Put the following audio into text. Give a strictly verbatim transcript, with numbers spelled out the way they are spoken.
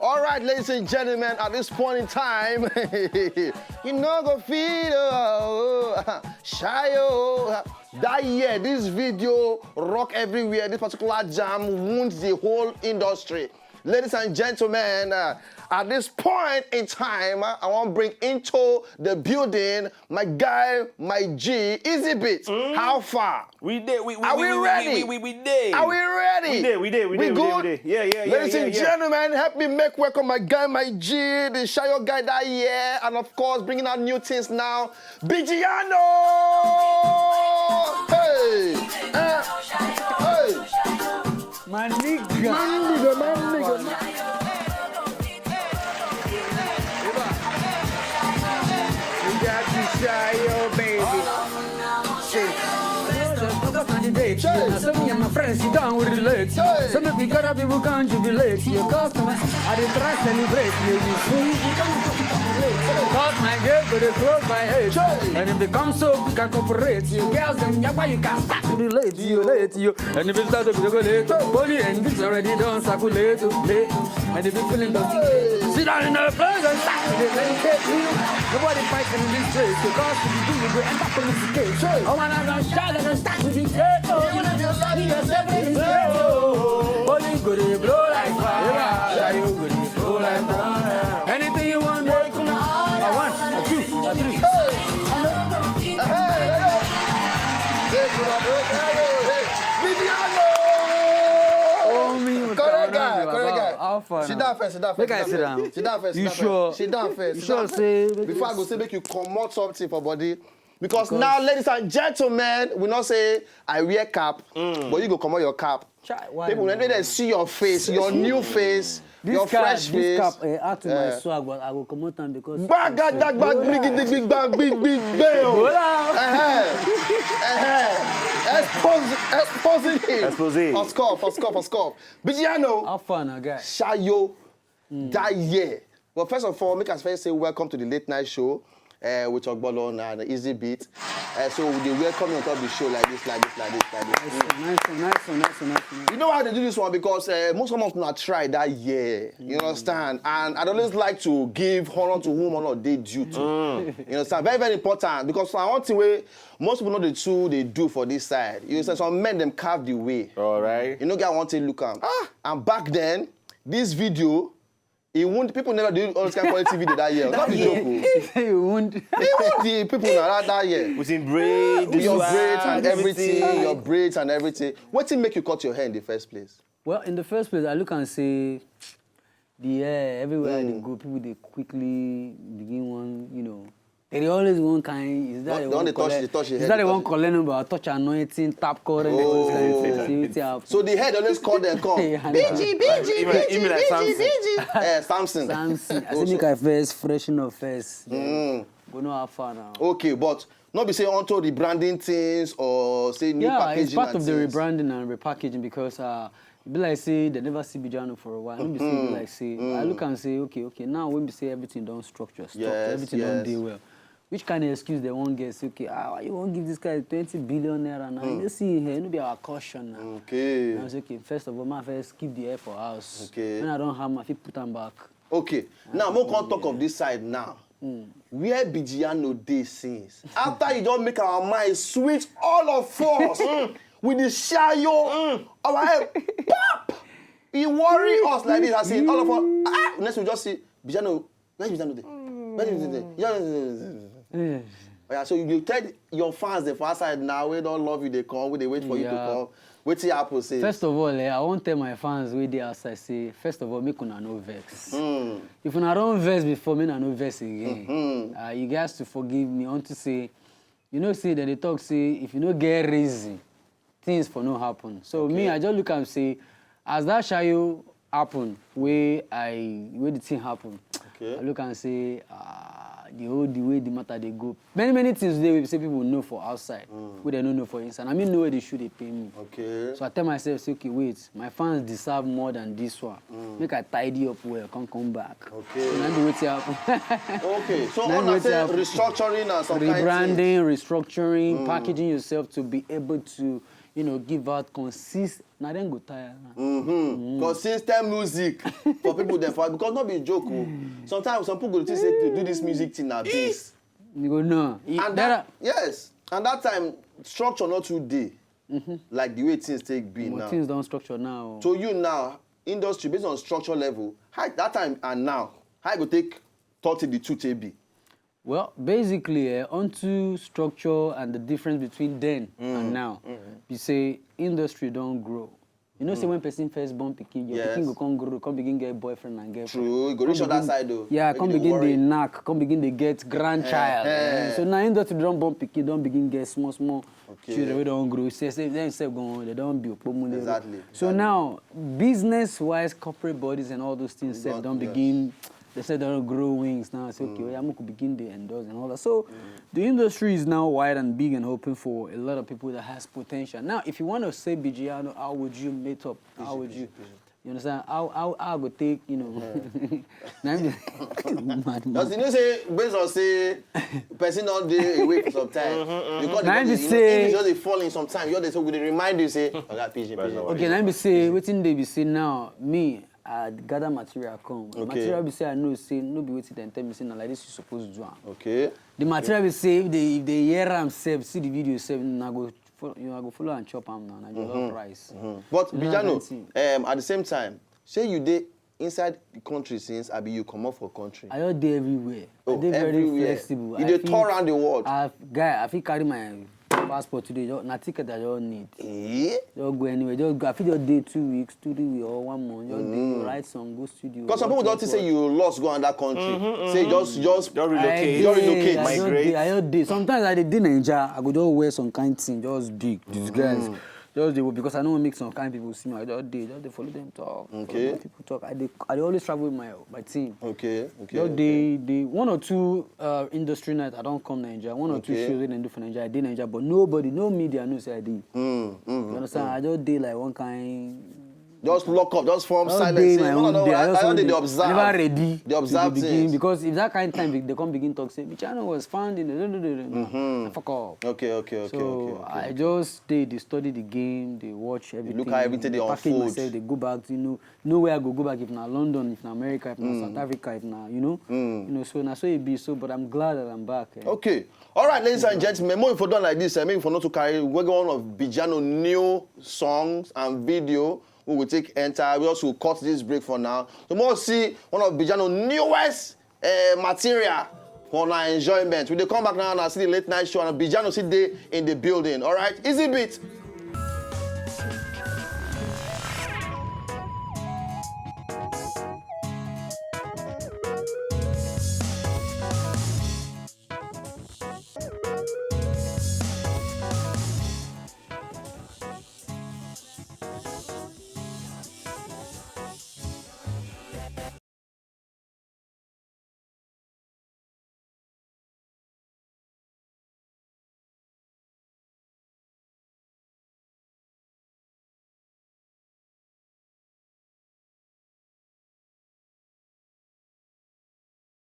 All right, ladies and gentlemen, at this point in time, you know go feel oh, shy oh. That year, this video rock everywhere. This particular jam wound the whole industry. Ladies and gentlemen, uh, at this point in time, uh, I want to bring into the building my guy, my G, Easy Beat. How far? We dey, we, we, Are we, we we, ready? We, we, we dey. Are we ready? We dey, we dey, we We dey, we good? dey, we dey. Yeah, yeah, yeah, Ladies yeah, and yeah. Gentlemen, help me make welcome my guy, my G, the Shayo guy that year, and of course, bringing out new things now, Bigiano! Hey! Eh, hey! My nigga. My nigga, my nigga, my We got to shy your baby. Shit. Candidate. Now, so me and my friends sit down, we relate. Hey. So make we gather people can jubilate. Your customers, I dey try celebrate. You, you see, you can't celebrate. Cause my girl go dey close my head. Hey. And if they come so, we can cooperate. You girls, them yapa, you can start to relate. You late, you. And if it start to go late, holy and this already done circulate. Late. And if you feeling dusty, sit down in the place and start to meditate. You. Nobody fighting in this place. Because if you do, you go enter police case. I wanna go shout and start to be great. Oh, you wanna be a yourself in this place. Oh, holy go dey blow like fire. You go dey blow like fire. Anything you want, make I want. A two, a three. Bigiano! Oh, me, what's Correct going on, guy, bro? correct guy. How far Sit now? down first, sit down first. Make I sit down. Sit down first. You Sit down sure? First. Sit down first. You Sit sure down say first. Before I go say make you comot something for body. Because now, ladies and gentlemen, we not say I wear cap, but you go comot your cap. Chai, why People, me? When they see your face, your new face, This your cap, fresh this face. cap, eh, add to my Eh. swag, but I go comot am because. Gbagada, gbag, big, big, big, big, big, big, big, big. Hola. Eh, eh, eh. Expose, exposing him. Expose. Of course, of course, of course. Bigiano, How far now, guy? Shayo, that year. Well, first of all, make us first say welcome to the late night show. Uh, with Ogbolo and Easy Beat. Uh, so they welcome you on top of the show like this, like this, like this, like this. Nice one, nice one, nice one, nice one, nice one. You know how they do this one because uh, most of us not try that year. You understand? And I'd always like to give honor to whom honor they due to. You understand? Very, very important because I want to way most people know the two they do for this side. You understand? Some men them carve the way. All right. You know, guy want to look am. Ah, and back then, this video, it won't. People never do all this kind of quality video that year. Not the joke. Oh. You won't. It won't the people now that, that year. With him braid, the Your swag, braids and everything, everything. Your braids and everything. What thing make you cut your hair in the first place? Well, in the first place, I look and say, the air everywhere they go, people they quickly begin one, you know. They dey always one kind. Is that What- they they want dey touch- collect? They touch your Is head, that they they want touch- collect number? Touch anointing, tap current, all those kind of things. See wetin happen. So the head always call them come. Yeah, I know. B G, B G, Even like- even like Samson. Eh, Samson. Samson, I say Also- make I first freshen up first. Mm. Go know how far now. Okay, but not be say onto rebranding things or say new Yeah, packaging it's part and of the things. Rebranding and repackaging because uh, e be like say they never see Bigiano for a while. No be say e be like say I look and say okay, okay. Now when we say everything don structure, structure, Yes, everything don yes. dey well. Which kind of excuse they wan get? Say okay, ah, why you wan give this guy twenty billion naira now? You no see him here, no be our caution now. Okay. I say okay, first of all, my first keep the hair for house. Okay. When I don have my fit put am back. Okay. Now, mo come talk of this side now. Where Bigiano dey since? After you don make our mind sweet all of us with the shayo, our head pop. He worry us like this. I say all of us. Ah, next we just see Bigiano. Where Bigiano dey? Where Bigiano dey? Bigiano dey. Yeah. Oh, yeah, so you tell your fans the far side now. We don't love you. They come. We they wait for you to Yeah. Come. Wetin happen say? First of all, eh, I wan tell my fans wey dey outside say, first of all, make una no vex. Hmm. If una don vex before, make una no vex again. Uh, you guys to forgive me unto say, you know say dem dey talk say if you no get reason, things for no happen. So me, I just look am say, as that shayo happen, wey I wey the thing happen, Okay. I look and say, ah, the whole the way the matter dey go. Many many things dey wey be say people know for outside, wey dem no know for inside. I mean, know where the shoe dey pain me. Okay. So I tell myself, say, okay, wait, my fans deserve more than this one. Make I tidy up well, come come back. Okay. So na be wetin happen. Okay. So Na una wetin say happen. Restructuring and some kind things. Rebranding, restructuring, packaging yourself to be able to, you know, give out consist. Na dem go tire now. Mm-hmm. Consistent music for people dem for, because no be joke o. Sometimes some people go think say to do this music thing na beans. You go no. And that, yes, and that time structure not too dey like the way things take be But now. Things don structure now. So you now, industry based on structure level, how that time and now, how you go take thirty the two take be? Well, basically, eh, onto structure and the difference between then and now. Be say industry don grow. You know, say when person first born pikin, your Yes. pikin go come grow, come begin get boyfriend and girlfriend. True, you go reach Come other begin- side though. Yeah, Make come you dey begin worry. dey knack, come begin dey get grandchild. Eh, Eh, eh. So now industry don born pikin, don begin get small small Okay. children wey don grow. Say say dem sef go, dem don be opomule. Exactly, So exactly. Now business wise, corporate bodies and all those things sef Don- don yes. Begin. They said don grow wings now. Say okay, oya, make we begin dey endorse and all that. So the industry is now wide and big and open for a lot of people that has potential. Now, if you want to say Bijiano, how would you meet up? How would you? You understand? How how how I go take, you know? Na im be- Mad man. Because you know say based on say person don dey away for some time. You got Na im be the say- English just dey fall in some time. You just dey, so we dey remind you say oga pidgin pidgin. Okay, let me say wetin dey be say now. Me, I gather material come. Okay. Material be say I know say no be wetin dem tell me say na like this you suppose do am. Okay. The material be say if they if they hear am sef, see the video sef, na go fo- you know, I go follow and chop am now. Na jollof rice. But You know Bijiano, that kind um, at the same time, say you dey inside the country since abi you comot for country. I just dey everywhere. Oh, I dey very everywhere. Flexible. You I dey fit- tour around the world. I guy, I fit carry my passport today. Just, na ticket I just need. Yeah. Just go anywhere. Just go. I fit just dey two weeks, two three weeks or one month. Just dey write song, go studio. Because some people watch, don't think watch, say you lost go another country. Say just just Don't relocate. Don't I relocate. dey, I just Migrate. dey, I just dey. Sometimes I dey dey Naija, I go just wear some kind thing, just big, disguise. Just dey because I don't want make some kind people see me. I just dey, just dey follow them talk. Follow Okay. my people talk. I dey, I dey always travel with my my team. Okay. Okay. Just okay. dey, dey one or two uh, industry night. I don't come Naija. One or two Okay. shows wey dem do for Naija. I dey Naija, but nobody, no media know say I dey. Mm, mm. You understand? I just dey like one kind. Just lock up, just form Just silence. dey Say, my "No, no, own no, day. I, I just I want dey to. observe. I never ready. Dey observe to begin things. Because if that kind time they, they come begin talk say Bijiano was found in the no no no no. Fuck off. Okay, okay, okay, So okay, okay. I just stay, dey study the game, dey watch everything. Look how everything dey Package unfold. Myself, dey go back. You know, know where I go go back if na London, if na America, if na South Africa, if na you know, Mm. you know. So na so e be. So, but I'm glad that I'm back. Eh. Okay. All right, ladies and gentlemen, more if we done like this, eh, make we for not to carry. We got one of Bijiano new songs and video. We will take enter. We also cut this break for now. So more see one of Bijiano newest uh, material for our enjoyment. We dey come back now and I see the late night show and Bijiano see dey in the building. All right, easy beat.